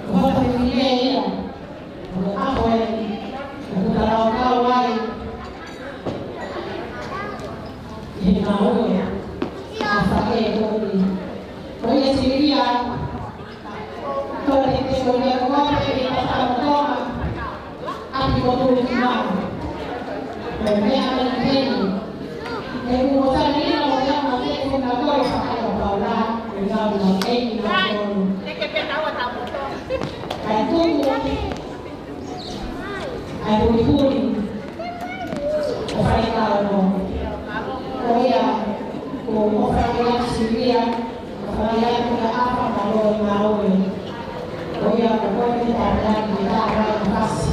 Ko hota pe mile ia. Ko aho e. Ko ta lau kau ai. He ngāue ʻa Faʻē Kopi. Ko ia Sylvia, ko e te ko ia ko e te ka tau toa, ʻapi ko tui ki mā. Ko e meʻa mai heni. E kuo sani ina mo ia mo te ko na ko e Faʻē ʻo Paula, ko ia mo te ki na ko. Kai tuku. ʻA e pulipuli ʻo Falekaono. Ko ia, ko ʻofa ia Sylvia, ʻofa ia ki a ʻafa malo i maue. Ko ia, ko koe te tāpea ki tā rai fasi.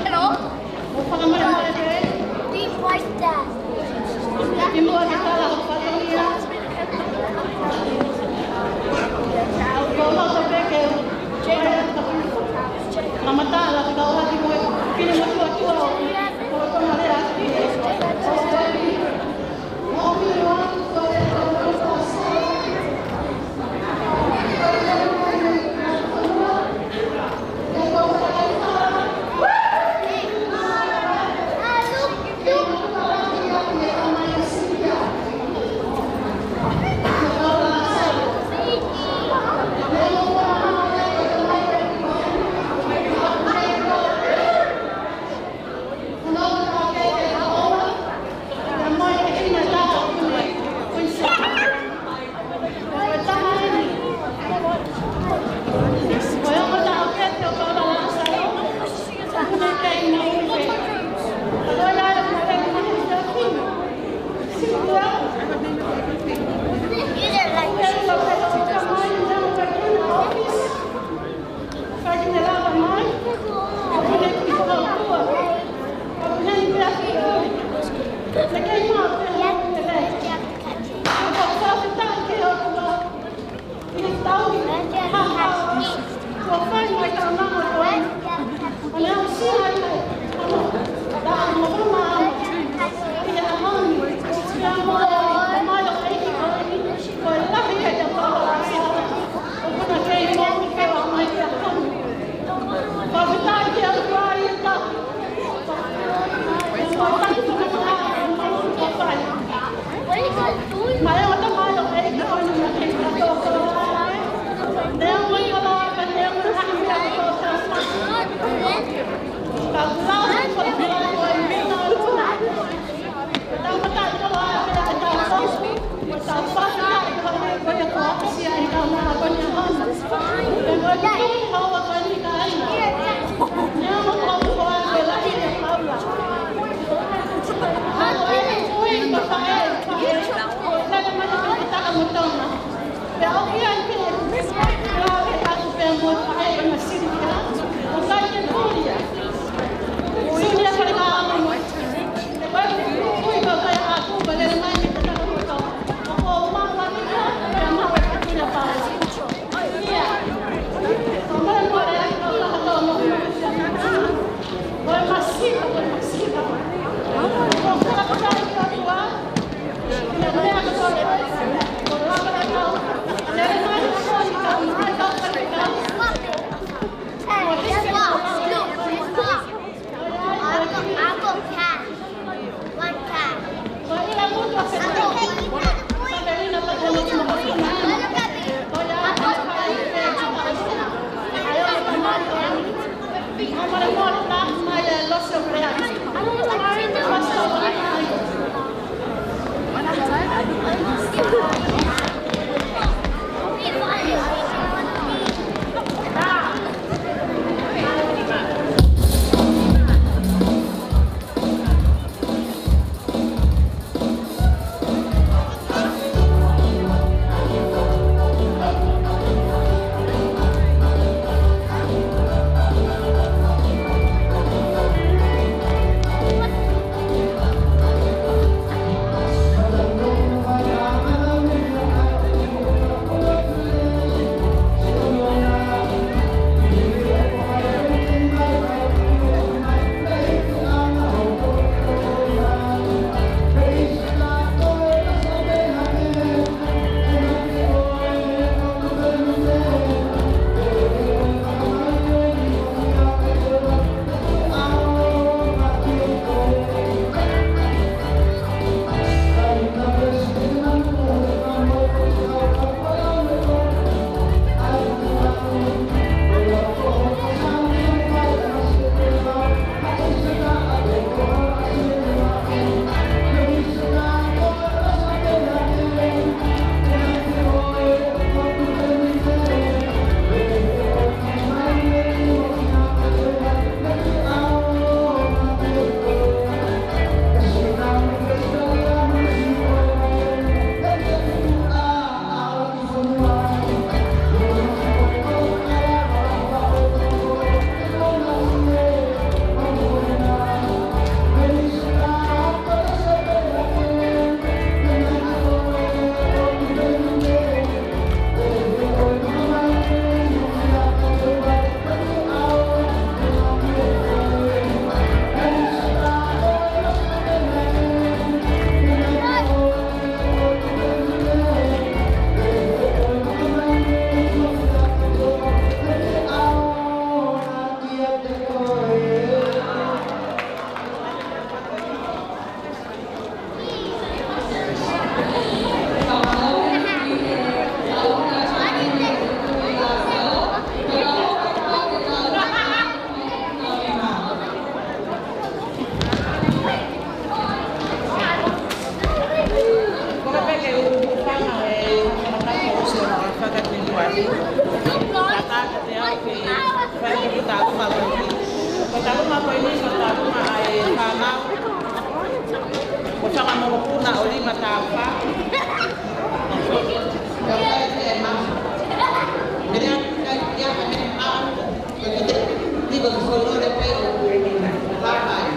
Hello. Deep voice test. Ko eni ko e taumuʻa ʻa e fānau, ko e fanga mokopuna ʻo Lima Taufa. Ka ʻoku ʻi ai e mama. Mene a kai kia ka mene a. Ko e kite, ni ko e fono le pe o kuenina. Lava ai.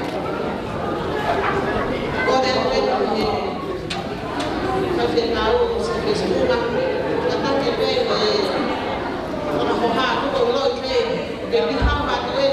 Ko e le pe o ne. Ka te kau o se Facebook. Ka ta ke pe o e. Ko na hoha, ko lo pe. Ke ni hau ma te.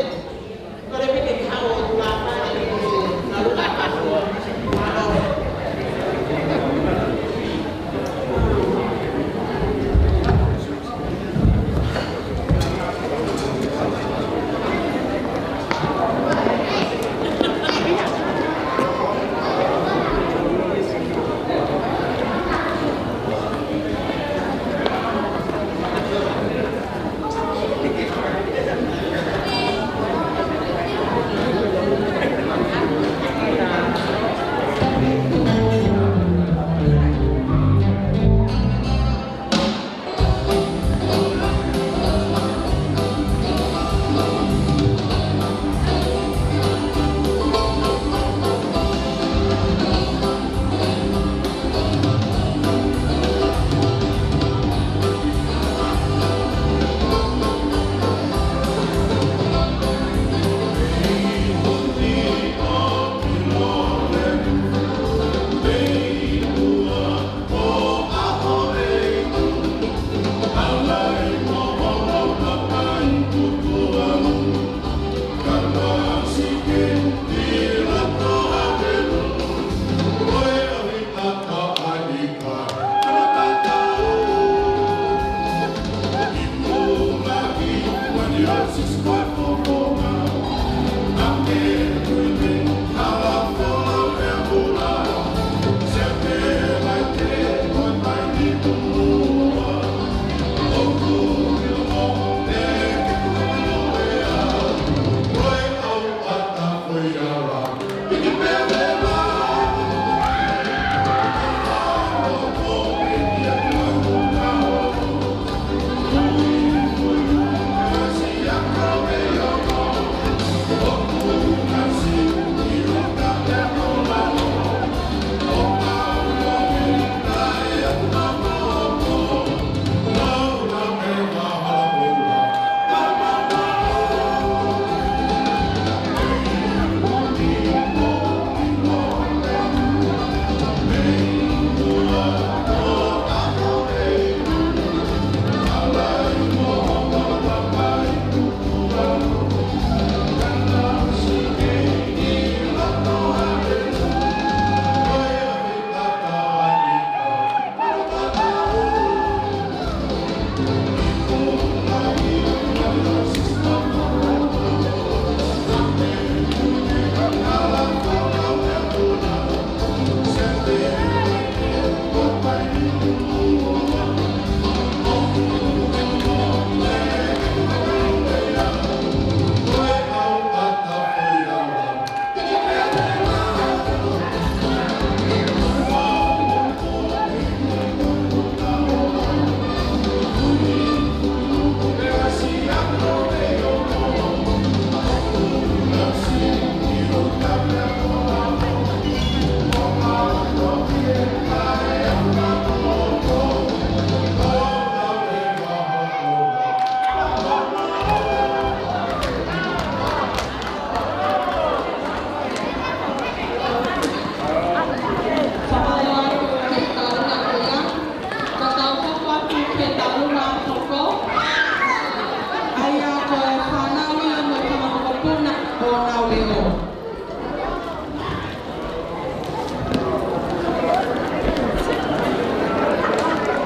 Ka tau hoko atu ki he taumuʻa hoko. ʻA ia ko e fānau ia mo e fanga mokopuna ʻo Nauleo.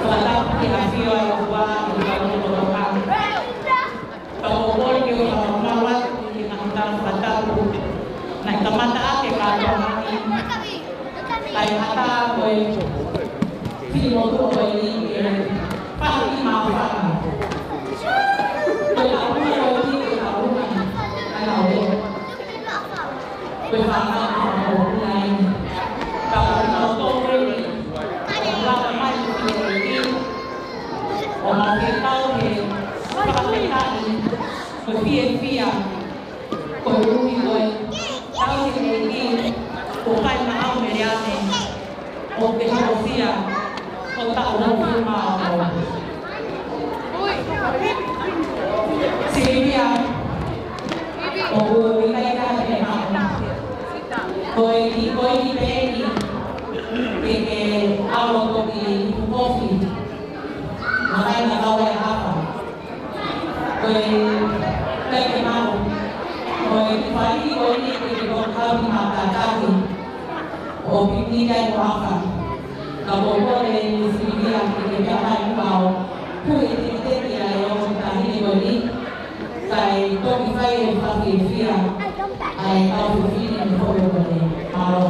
Fakatapu ki he ʻafio ʻa e ʻOtua ʻi he taumuʻa hoko. Pea ʻoku ou kole ke u fakamālō atu ki he ngaahi tala fakatapu naʻe kamata ʻaki e kātoanga ni, kae ʻatā ko e fili motuʻa ko eni ke fai ki he maʻu faka. Ko e taumuʻa ko eni ke taumuʻa ʻa Nauleo. Ko e fānau ʻa e fanga mokopuna eni. Pea ko kinautolu eni ʻoku lava mai ki he ʻEiki, ʻo mau fie kau he fakafetaʻi mo e fiefia Koeʻuhi ko e tauhi ʻEiki, kuo fai maʻau mei Leane, ʻo ke hokosia, ko e taʻu hongofulu mā ono. Silivia, ʻoku ʻikai ke ke maʻu. Ko e kiʻi poini pē eni, ke ke ʻalu ʻo toki ipu kofi. Mahalo naʻa kau ai ʻa Hafa. Ko e, ʻikai ke maʻu. Ko e kiʻi fānau ko eni ke ke toki kau ki mātaki. ʻO piki ai mo Hafa. Ka ko e kole ʻe Silivia ke ke meʻa mai muʻa ʻo puhi e tekiteki ʻa e ongo taʻahine ko eni. Kae toki fai e fakafiefia ʻa e kau fefine mo e foʻi ongomātuʻa. Mālō.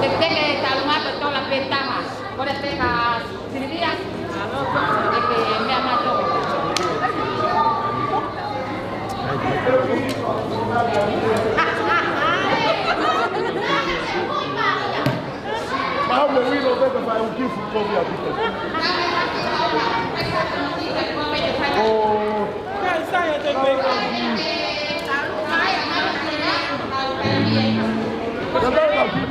Teketeke e talunga pe tola pe taha. Kole pe ka Silivia. Eke meʻa mato. Pau mo wino pe ka fai un kifu kofi a pito. Oh. Ka sai e te pe ka. Ka pe ka.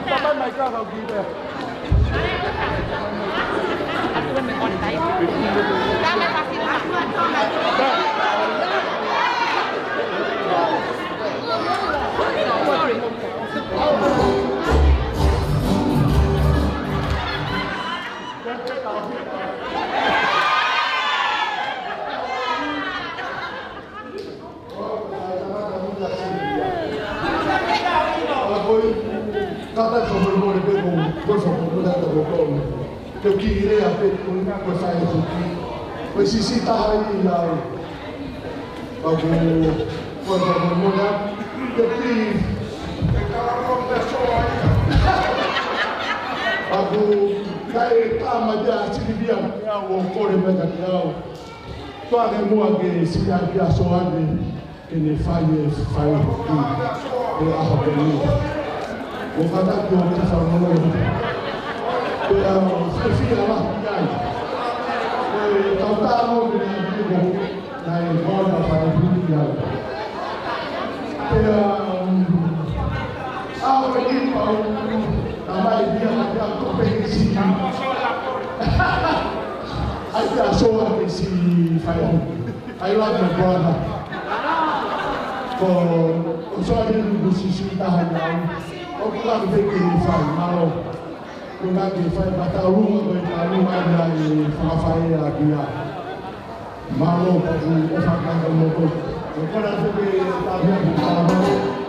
Ke u kiʻi lea pē ko ena ko e fai e fuki. Ko e siʻisiʻi taha ia ʻi au. Pea ko e, ko e, ko e mona. Ke u kiʻi. Pea ko e kae tā mai pē ʻa Silivia kiate au ʻo kole mai kiate au. Tuʻa ke muʻa ke siʻi ʻa Pia Soane. Ke ne fai e fai ki he ʻaho ko eni. ʻO kātaki ʻo kiʻi fanongo. Pea fiefia lahi ai. Ko e tautau mo e meʻa ko ē naʻe kona fai ki ai. Pea, um, ʻaho ko eni pau, naʻe mai pē ia, pea ko e pehē siʻi. ʻAi pē ʻa Soane ke siʻi fai. I love my brother. Ko, ko Soane ko e siʻisiʻi taha ia. ʻOku ou kole pē ke ne fai, mālō. Ko e kole ke fai, pea tau luma, ko e tau luma ia ʻi he fakafai ʻa Pia. Mālō, pea ʻoku ou fakatapu mo koe. Ko e kole pē ke tau hia ki he mālō.